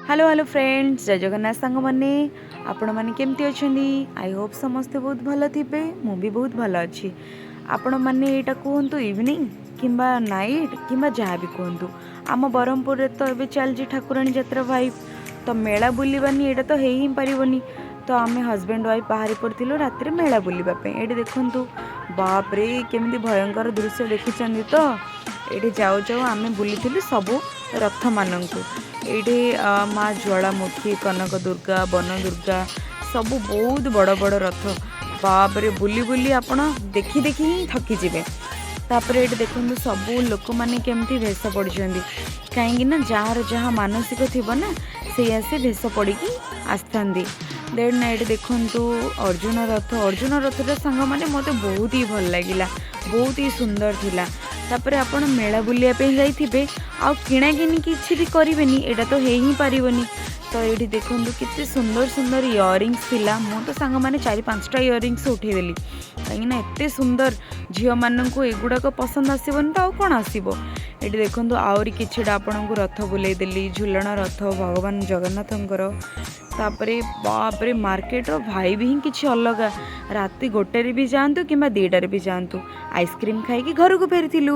Hello hello friends, ଜୟ ଜଗନ୍ନାଥ ସାଙ୍ଗମାନେ। ଆପଣମାନେ କେମିତି ଅଛନ୍ତି? I Hope ସମସ୍ତେ ବହୁତ ଭଲ ଥିବେ। ମୁଁ ବି ବହୁତ ଭଲ ଅଛି। ଆପଣମାନେ ଏଇଟା କୁହନ୍ତୁ ଇଭିନିଂ କିମ୍ବା ନାଇଟ୍ କିମ୍ବା ଯାହା ବି କୁହନ୍ତୁ, ଆମ ବ୍ରହ୍ମପୁରରେ ତ ଏବେ ଚାଲିଛି ଠାକୁରାଣୀ ଯାତ୍ରା ଭାଇବ୍। ତ ମେଳା ବୁଲିବାନି, ଏଇଟା ତ ହେଇ ହିଁ ପାରିବନି। ତ ଆମେ ହଜବେଣ୍ଡ ୱାଇଫ୍ ବାହାରି ପଡ଼ିଥିଲୁ ରାତିରେ ମେଳା ବୁଲିବା ପାଇଁ। ଏଇଠି ଦେଖନ୍ତୁ, ବାପରେ, କେମିତି ଭୟଙ୍କର ଦୃଶ୍ୟ ଦେଖୁଛନ୍ତି ତ? ଏଇଠି ଯାଉ ଯାଉ ଆମେ ବୁଲିଥିଲୁ ସବୁ ରଥମାନଙ୍କୁ। ଏଇଠି ମା ଜ୍ୱାଳାମୁଖୀ, କନକ ଦୁର୍ଗା, ବନ ଦୁର୍ଗା, ସବୁ ବହୁତ ବଡ଼ ବଡ଼ ରଥ। ବାପରେ, ବୁଲି ବୁଲି ଆପଣ ଦେଖି ଦେଖି ହିଁ ଥକିଯିବେ। ତାପରେ ଏଇଠି ଦେଖନ୍ତୁ, ସବୁ ଲୋକମାନେ କେମିତି ଭେଷ ପଡ଼ିଛନ୍ତି। କାହିଁକି ନା ଯାହାର ଯାହା ମାନସିକ ଥିବ ନା, ସେଇଆ ସେ ଭେଷ ପଡ଼ିକି ଆସିଥାନ୍ତି। ଦେନ୍ ଏଇଠି ଦେଖନ୍ତୁ ଅର୍ଜୁନ ରଥ। ଅର୍ଜୁନ ରଥଟା ସାଙ୍ଗମାନେ, ମୋତେ ବହୁତ ହି ଭଲ ଲାଗିଲା, ବହୁତ ହି ସୁନ୍ଦର ଥିଲା। ତାପରେ ଆପଣ ମେଳା ବୁଲିବା ପାଇଁ ଯାଇଥିବେ ଆଉ କିଣାକିଣି କିଛି ବି କରିବେନି, ଏଇଟା ତ ହେଇ ହିଁ ପାରିବନି। ତ ଏଇଠି ଦେଖନ୍ତୁ, କେତେ ସୁନ୍ଦର ସୁନ୍ଦର ଇୟରିଙ୍ଗସ୍ ଥିଲା। ମୁଁ ତ ସାଙ୍ଗମାନେ, ଚାରି ପାଞ୍ଚଟା ଇୟରିଙ୍ଗସ୍ ଉଠେଇଦେଲି, କାହିଁକିନା ଏତେ ସୁନ୍ଦର। ଝିଅମାନଙ୍କୁ ଏଗୁଡ଼ାକ ପସନ୍ଦ ଆସିବନି ତ ଆଉ କ'ଣ ଆସିବ? ଏଇଠି ଦେଖନ୍ତୁ, ଆହୁରି କିଛିଟା ଆପଣଙ୍କୁ ରଥ ବୁଲେଇଦେଲି, ଝୁଲଣ ରଥ ଭଗବାନ ଜଗନ୍ନାଥଙ୍କର। ତାପରେ ବାପରେ, ମାର୍କେଟର ଭାଇବ୍ ହିଁ କିଛି ଅଲଗା। ରାତି 1ଟାରେ ବି ଯାଆନ୍ତୁ କିମ୍ବା 2ଟାରେ ବି ଯାଆନ୍ତୁ, ଆଇସ୍କ୍ରିମ୍ ଖାଇକି ଘରକୁ ଫେରିଥିଲୁ।